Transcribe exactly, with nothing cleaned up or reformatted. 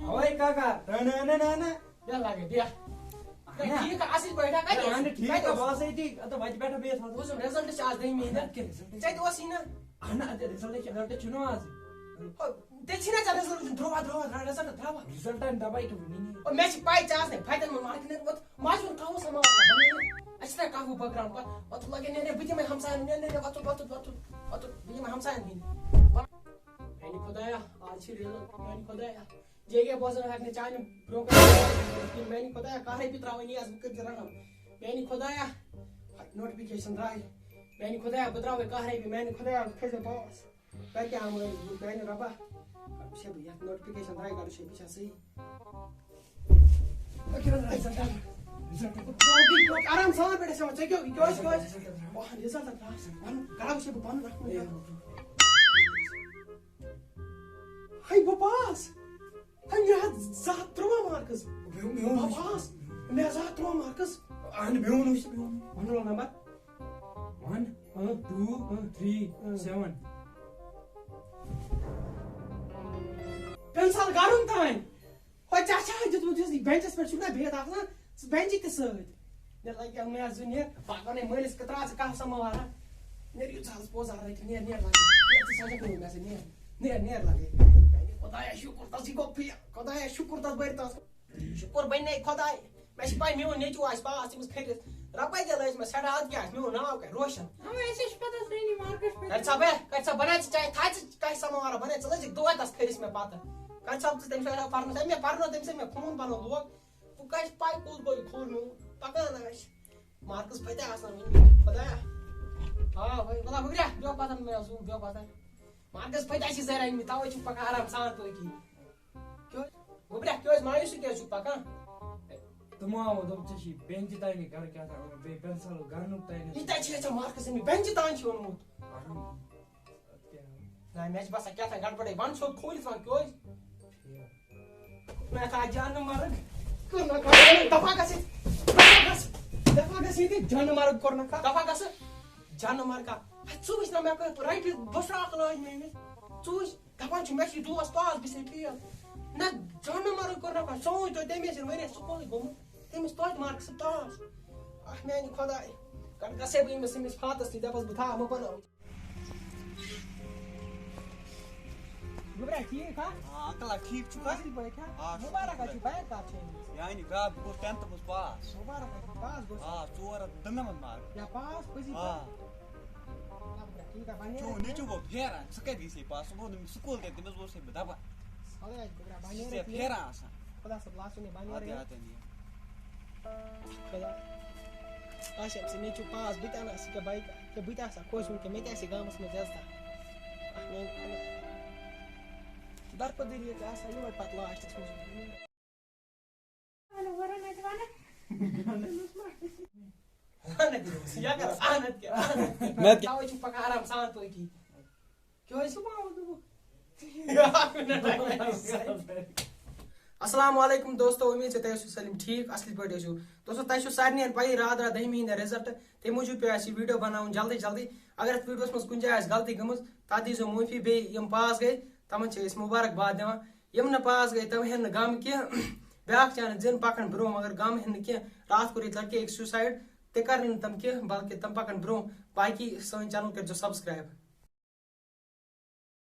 اوے کاکا، نہ، نہ، نہ، نہ، نہ۔ بیٚہہ لگے، بیٚہہ۔ اہن۔ ٹھیٖک، اصٕل پٲٹھۍ، ہا، کَتہِ اہن، اوس؟ ٹھیٖک، کَتہِ اوس؟ بہٕ آسے أتی، اَتھ وۄتہِ پٮ۪ٹھ بیٚہتھ، وَتھ۔ بہٕ اوسُس result چھِ آز دٔہمہِ ہِنٛدۍ۔ اَدٕ کیٛاہ result چھِ؟ ژےٚ تہِ اوس یی نہ؟ اہن، اَدٕ result چھِ، result چھُنہٕ آز۔ ہو، تیٚلہِ چھِنہ ژےٚ result وٕچھُن، ترٛووا، ترٛووا، ترٛووا، result ترٛاووا۔ Result آے نہٕ دَباے کینٛہہ وٕنی۔ او، مےٚ چھِ پَے، ژےٚ آز نہٕ فایدَن منٛز mark نِتھ ووت۔ ماجہِ ہُنٛد تھاوُس ہا ماما بنٲوِتھ۔ اَسہِ چھِنہ قہوٕ بٲگراوُن پَتہٕ۔ وۄتھ لَگے نیرے، بہٕ دِمَے ہمسایَن، نیرے، نیرے، وۄتھُن، وۄتھُن، وۄتھُن، وۄتھُن، بہٕ دِمَے ہمسایَن ہِنٛدۍ۔ میٛانہِ خۄدایا، آز چھِ result، میٛانہِ خۄدایا۔ جے کے بوزَن ہٮ۪کہٕ نہٕ چانہِ برٛونٛہہ کَنہِ۔ میٛانہِ خۄدایا، قہرے تہِ ترٛاوٕنۍ یَس، بہٕ کٔرۍ زِ رحم۔ میٛانہِ خۄدایا، notification درٛاے۔ میٛانہِ خۄدایا، بہٕ ترٛاوَے قہرے بیٚیہِ۔ میٛانہِ خۄدایا، بہٕ کھٔسۍ pass۔ کَتہِ آمٲیِس بہٕ، میٛانہِ رۄبا؟ وٕچھے بہٕ یَتھ notification درٛاے، گۄڈٕ وٕچھے بہٕ چھا صحیح۔ آرام سان پٮ۪ٹھ ٲسۍ یِوان، ژےٚ کیٛاہ، یہِ کیٛاہ اوس، یہِ کیٛاہ اوس؟ واہ، result درٛاو۔ وَن، گرا وٕچھے بہٕ پَنُن اَکھ مِنٹ۔ ہَے، بہٕ pass۔ ہَے، مےٚ ہَتھ زٕ ہَتھ تُرٛواہ marks۔ مےٚ، مےٚ ووٚن بہٕ pass۔ مےٚ زٕ ہَتھ تُرٛواہ marks۔ اَہَن، مےٚ ووٚن، وٕچھ، مےٚ ووٚن۔ وَن roll number۔ One، اۭں۔ Two، اۭں۔ Three، اۭں۔ Seven۔ Pencil گرم تام۔ ہۄ ژےٚ چھا دیُتمُت یُس یہِ benchس پٮ۪ٹھ چھُکھ نا بِہِتھ آسان، سُہ bench تہِ سۭتۍ۔ مےٚ لگہِ مےٚ زٕ نیر، پتہٕ وَنے مٲلِس کہِ ترٛاو ژٕ کانٛہہ سماوارا۔ نیر یُتھ حظ پوٚز آو رٔٹِتھ، نیر، نیر لگے۔ نیر ژٕ سَجَکھ نہٕ مےٚ سۭتۍ، نیر، نیر، نیر لگے۔ خۄدایا شُکُر تَس یہِ گوٚو fail، خۄدایا شُکُر تَس بٔرۍ تَس۔ شُکُر بَنے خۄداے۔ مےٚ چھِ پَے میون نیٚچوٗ آسہِ pass، تٔمِس کھٔٹِس۔ رۄپَے تہِ لٲج مےٚ سٮ۪ٹھاہ، اَدٕ کیٛاہ آسہِ میون ناو کَرِ روشَن۔ اَوَے اَسہِ چھِ پَتہ سٲنی markس پٮ۪ٹھ۔ کَرِ سا بے، کَرِ سا بَناے ژٕ چاے، تھاو ژٕ کَتہِ سَماوارا بَناے، ژٕ لٲجِکھ دۄہَے تَس کھٔرِس مےٚ پَتہٕ۔ کَرِ سا ژٕ تٔمِس آسہِ پَرنَس، أمۍ مےٚ پَرنو، تٔمۍ سۭتۍ مےٚ خوٗن پَنُن لوگ۔ وۄنۍ کَتہِ چھِ پَے کوٚت گوٚو یہِ خوٗن میون؟ پَکان آسہِ۔ markس پَتہ آسان وٕنہِ، خۄدایا۔ آ، وۄنۍ، وَلہ، وٕگرا، بیٚہہ پَتھَن مےٚ زوٗ، بیٚہہ پَتھَن۔ markس پَتہ چھِ زَرِ أنۍمٕتۍ، تَوَے چھُکھ پَکان آرام سان پٲٹھۍ۔ کیٛاہ؟ گوٚبرا، کیٛاہ حظ مایوٗسی کیٛاہ حظ چھُکھ پَکان؟ تِمو آو دوٚپ، "ژےٚ چھِ benchہِ تانی گَرٕ کیٛاہ تام اَنُن، بیٚیہِ pencil گَرنُک تانی۔" یہِ تہِ چھِ ژےٚ markس أنمٕتۍ، benchہِ تانی چھِ اوٚنمُت۔ اَہَن۔ اَدٕ کیٛاہ؟ نہ، مےٚ چھِ باسان کیٛاہ تام گڑبڑٕے، وَن سیوٚد کھوٗلِتھ وَن کیٛاہ حظ؟ ٹھیٖک۔ مےٚ تھا جانہٕ مرگ، کوٚر نہ کانٛہہ، دَفا گژھ ییٚتہِ، دَفا گژھ، دَفا گژھ ییٚتہِ، جانہٕ مرگ کوٚر نہ کانٛہہ، دَفا گژھ، جانہٕ مرگا۔ ہے، ژٕ وٕچھ نہ مےٚ کٔر رۄپیہِ بٔسراکھ لٲج مےٚ أمِس، ژٕ وٕچھ۔ دَپان چھُ، مےٚ چھُ یہِ دوس pass، بہٕ چھُسے fail۔ نہ، جانہٕ مرگ کوٚر نہ کانٛہہ، سوٗنٛچ تۄہہِ، تٔمۍ ٲسِن واریاہ سکوٗلٕے گوٚمُت، تٔمِس توتہِ marks pass۔ اَکھ میٛانہِ خۄداے، گۄڈٕ گژھے بہٕ أمِس، أمِس فاتَس نِش، دَپَس، بہٕ تھاو ہُہ بَنٲوِتھ۔ گوٚبرا، ٹھیٖک ہا؟ آ، uncle، آ، ٹھیٖک چھُکھا؟ اَصٕل پٲٹھۍ ہا؟ آ، شُکُر مُبارک ہا چھُ، خۄدایَس۔ Bike کَتھ چھِ أمِس؟ یعنی، گوٚو، بہٕ گوٚوُس tenth منٛز pass۔ مُبارک ہا چھُ، pass گوٚو۔ آ، ژور ہَتھ دُنَمَتھ mark۔ یا pass، پٔزی آ۔ پٲٹھۍ۔ ٹھیٖک ہا، وۄنۍ نیرٕ چون بہٕ۔ نیٚچوٗ گوٚو پھیران، ژٕ کَتہِ گٔیے پاس؟ سُہ گوٚو نہٕ مےٚ سکوٗل تہِ، تٔمِس اوسُے بہٕ دَپان۔ خۄداے آسہِ گوٚبرا، وۄنۍ ژٕ نیرٕ چھےٚ بہٕ۔ پھیران آسان۔ خۄدا صٲب لاسُن یہِ، وۄنۍ اَدٕ نیرٕ کیٛاہ، بہٕ۔ اَدٕ کیٛاہ نیرٕ۔ خۄدا۔ آسہِ أمۍ سٕنٛدۍ نیٚچوٗ pass، بہٕ تہِ اَنہٕ ہا سُہ کیٛاہ bike، کیٛاہ بہٕ تہِ آسہٕ ہا خۄش وٕنکٮ۪ن، مےٚ تہِ آسہِ ہے گامَس منٛز عزتہ۔ اَکھ میٛانہِ خۄدا۔ درپٔدٕری ییٚتہِ آسان یِہوٚے پَتہٕ lastَس منٛز۔ اہن کیٛاہ؟ اہن کیٛاہ؟ نَتہٕ کیٛاہ؟ تَوَے چھُ پَکان آرام سان پٲٹھۍ۔ کیٛاہ حظ چھُ پاوَر دوٚپُکھ؟ السلام علیکم دوستو، اُمید چھِ تُہۍ ٲسِو سٲلِم ٹھیٖک، اَصٕل پٲٹھۍ ٲسِو۔ دوستو، تۄہہِ چھُو سارنٕے پَیی، راتھ درٛاو دٔہمہِ ہِنٛدۍ result، تَمہِ موٗجوٗب پیوٚو اَسہِ یہِ video بَناوُن جلدی جلدی۔ اگر اَتھ videoہَس منٛز کُنہِ جایہِ آسہِ غلطی گٔمٕژ، تَتھ دیٖزیو معٲفی، بیٚیہِ یِم pass گٔے، تِمَن چھِ أسۍ مُبارک باد دِوان۔ یِم نہٕ pass گٔے، تِم ہٮ۪ن نہٕ غم کینٛہہ۔ بیٛاکھ chance دِن، پَکَن برٛونٛہہ، مگر غم ہٮ۪ن نہٕ کینٛہہ۔ راتھ کوٚر ییٚتہِ لٔڑکہِ أکۍ suicide، تہِ کَرن نہٕ تِم کینٛہہ، بلکہِ تِم پَکَن برٛونٛہہ۔ باقٕے سٲنۍ channel کٔرۍزیو subscribe۔